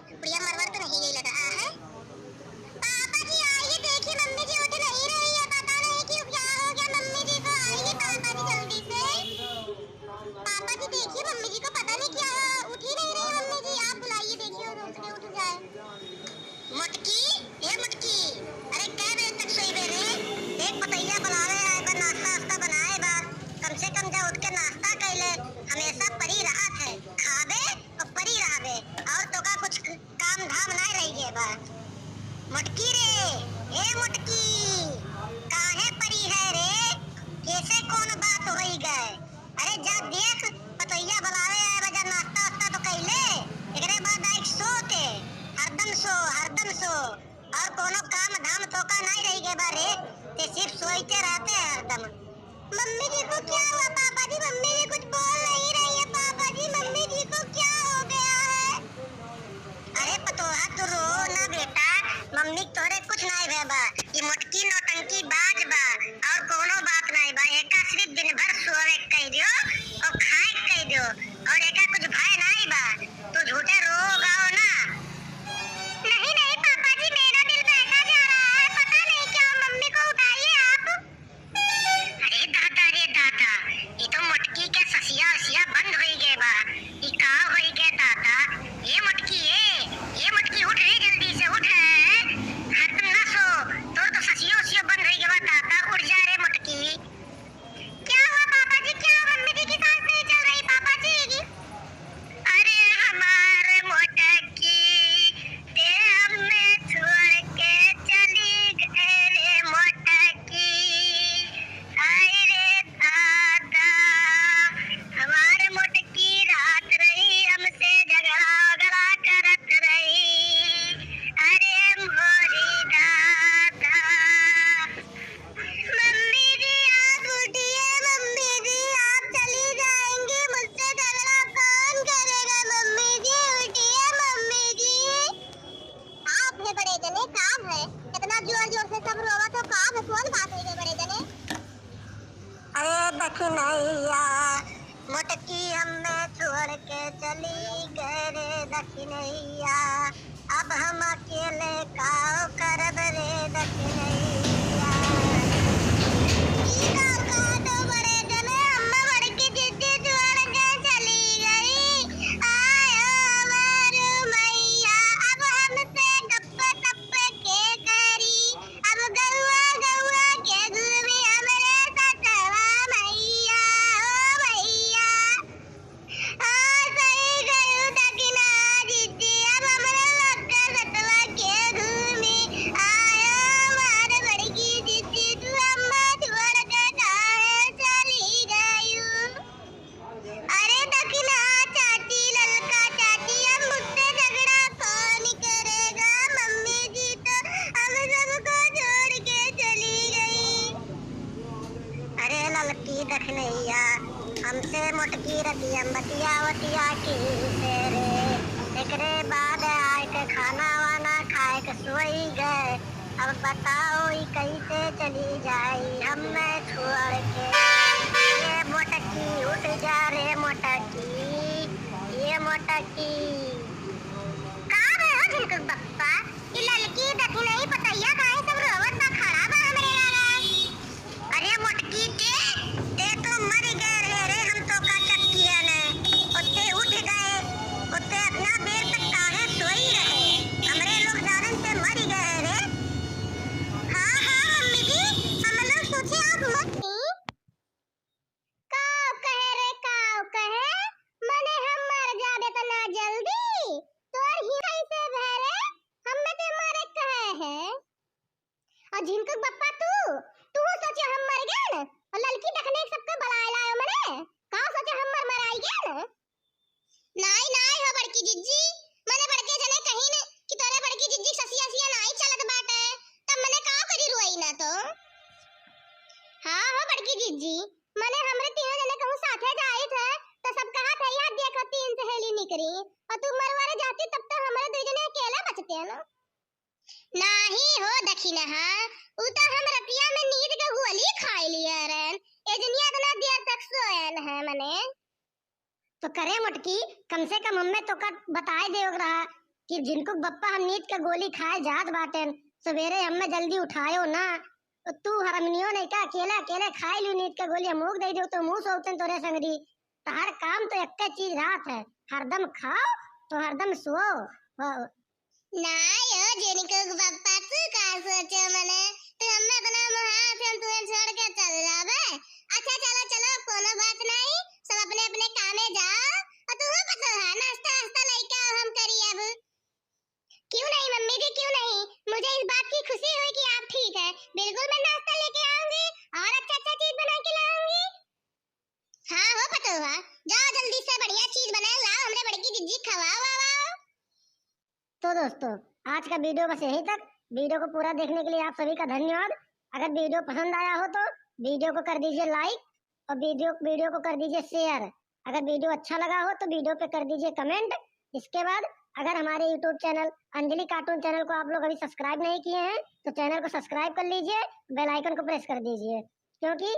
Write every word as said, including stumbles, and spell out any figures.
बुढ़िया मरवर तो नहीं गई लगा है। पापा जी आइए, देखिए मम्मी जी उठ नहीं रही है, पता नहीं क्यों, क्या हो गया मम्मी जी को। आइए पापा जी जल्दी से। पापा जी देखिए मम्मी जी को पता नहीं क्या, उठ ही नहीं रही मम्मी जी, आप बुलाइए, देखिए उठ, उठ जाए। मोटकी, ए मोटकी, अरे कै बजे तक सोइबे रे? देख पतैया बुलावे आए बा, नाश्ता वास्ता बनाए बा, कम से कम जा उठ के नाश्ता कर ले। हमेशा परी रहत है, खाबे और परी रहबे, और तोका कुछ काम धाम नाय रहि गए बा। मोटकी रे, ए मोटकी, काहे परी है रे? कैसे कौन बात होई गए? अरे जा देख, पतोहिया बुलावे आए बा, जा नाश्ता वास्ता तो कैले, एकरे बाद आइक सो के, हरदम सो, हरदम सो, और कोनो काम धाम तोका नाय रहि गए बा रे, ते सिर्फ सोइते रहते हैं हरदम। मम्मी जी को क्या हुआ पापा जी? मम्मी जी कुछ बोल नहीं रही है पापा जी, मम्मी जी को क्या हो गया है? अरे पतोहा तू रो ना बेटा, मम्मी के तोहरे कुछ नाय भे बा, ई मोटकी नौटंकी बाज बा और कोनो बात नाय बा, एका सिर्फ दिन भर सोवे के कह दियो और खाए के कह दियो और एका कुछ भय नाय बा, तू झूठे रो गाओ ना। नहीं नहीं पापा जी, मेरा दिल बहका जा रहा है, पता नहीं क्या मम्मी को उठाइए आप। अरे दादा रे दादा, ई तो मोटकी के ससिया उसिया बंद होई गए बा। ई का होई गए दादा? ए मोटकी ए, ए मोटकी उठ रे, जल्दी से उठ रे। हरदम ना सो, तोर तो ससियो उसियो बंद होई गए बा दादा, उठ जा रे मोटकी। क्या हुआ पापा जी, क्या हुआ? मम्मी जी की सांस नहीं चल रही पापा जी की। अरे हमार मोटकी, ते हमें छोड़ के चली गए रे मोटकी। हाय रे दादा, हमार मोटकी रात रही हमसे झगड़ा वगड़ा करत रही। अरे मोरी दादा, मम्मी जी, आप उठिए, मम्मी जी, आप चली जाएंगी, मुझसे झगड़ा कौन करेगा? मम्मी जी, उठिए, मम्मी जी। का भे बड़े जने, का भे? इतना जोर जोर से सब रोवत हो, का भे? कौन बात हुई गए बड़े जने? अरे दखिनैया, मोटकी हमें छोड़ के चली गए रे दखिनैया, अब हम अकेले काव करब रे दखिनैया। ई का कहत हो बड़े जने, हम्मे बड़की जिज्जी छोड़ के चली गई। आयो हमार मैया, अब हमसे गप्पे सप्पे के करी? अब गौआ गौआ के घूमी हमरे ससवा मैया, ओ मैया। हाँ, सही गयू दखिना जिज्जी, अब हमरे लक्का सतवा के घूमी। आयो हमार बड़की जिज्जी, तू अम्मा छोड़ के काहे चली गयू? अरे दखिना चाची, ललका चाची, अब मुझसे झगड़ा कौन करेगा? मम्मी जी तो हम सबको छोड़ के चली गई। अरे ललकी दखिनैया, हमसे मोटकी रतिया बतिया वतिया की से रे, एकरे बाद आए के खाना वाना खाए के सोई गए। अब बताओ ई कैसे चली जाई हमें छोड़ के। ये मोटकी उठ जा रे मोटकी, ये मोटकी। का रे हो झिनकुक बप्पा, ई ललकी दखिनई पतैया काहे सब रोवत बा, खड़ा बा हमरे लगा? अरे मोटकी के, ते तो मर गए रहे रे, हम तो का चक्किया ने। ओते उठ गए, ओते इतना देर तक काहे सोई रहे? हमरे लोग जानन ते मर गए रे। हाँ, हाँ, मम्मी जी, हम लोग सोचे आप मर गई। काव कहे रे, काव कहे? मने हम मर जाबे त ना जल्दी? तोर ही कैसे भे रे? हम्मे ते मरे कहे है। और झिनकुक बप्पा तू, तू सोचे हम मर गए न? और ललकी दखिनई सबके बुलाए लायो मने? का सोचे हम मर मराई गए न? नाई, नाई हो बड़की जिज्जी, मने बड़के जने कहिन कि तोरे बड़की जिज्जी ससिया सिया नाई चलत बाटे, तब मने का करी रोई ना तो। हाँ हो बड़की जिज्जी, मने हमरे तीनों जने कहूँ साथे जाइत है, तो सब कहत है, "यहाँ देखो तीन सहेली निकरी, और तू मरवारे जाती तब तो हमरे दुई जने अकेला बचते हैं ना।" नाही हो दखिनहा, उ त हम रतिया में नींद के गोली खाई लिए रहन, एजनिया इतना देर तक सोयन है मने। तो करे मोटकी, कम से कम हमें तोका बताए देवे के रहा, कि जिनको बप्पा हम नींद के गोली खाए जात बाटेन, सवेरे हमें जल्दी उठायो ना, तो तू हरमिनियो नहीं का, अकेले अकेले खाए लियो नींद के गोली, हम ऊक दे दो तो मुंह सोचन तोरे संगरी। तहार काम तो एक चीज रात है, हरदम खाओ तो हरदम सोओ। हो। ना यो जिनको बप्पा, तू का सोचो मने, तू हमें अपना मुहा से हम तुहे छोड़ के चल जाबे। अच्छा चलो चलो, अब कोनो बात नहीं, सब अपने अपने कामे जाओ। और तू पतो है, नाश्ता वास्ता लेके आओ, हम करी अब। क्यों नहीं मम्मी जी, क्यों नहीं? मुझे इस बात की खुशी हुई कि आप ठीक है। बिल्कुल मैं नाश्ता लेके आऊंगी और अच्छा अच्छा चीज बना के लाऊंगी। हाँ हो पतोहा, जाओ जल्दी से बढ़िया चीज बनाए लाओ, हमरे बड़की जिज्जी खवाओ, वाओ, वाओ। तो दोस्तों, आज का वीडियो बस यहीं तक। वीडियो को पूरा देखने के लिए आप सभी का धन्यवाद। अगर वीडियो पसंद आया हो तो वीडियो को कर दीजिए लाइक और वीडियो वीडियो को कर दीजिए शेयर। अगर वीडियो अच्छा लगा हो तो वीडियो पे कर दीजिए कमेंट। इसके बाद अगर हमारे यूट्यूब चैनल अंजलि कार्टून चैनल को आप लोग अभी सब्सक्राइब नहीं किए हैं तो चैनल को सब्सक्राइब कर लीजिए, बेल आइकन को प्रेस कर दीजिए, क्योंकि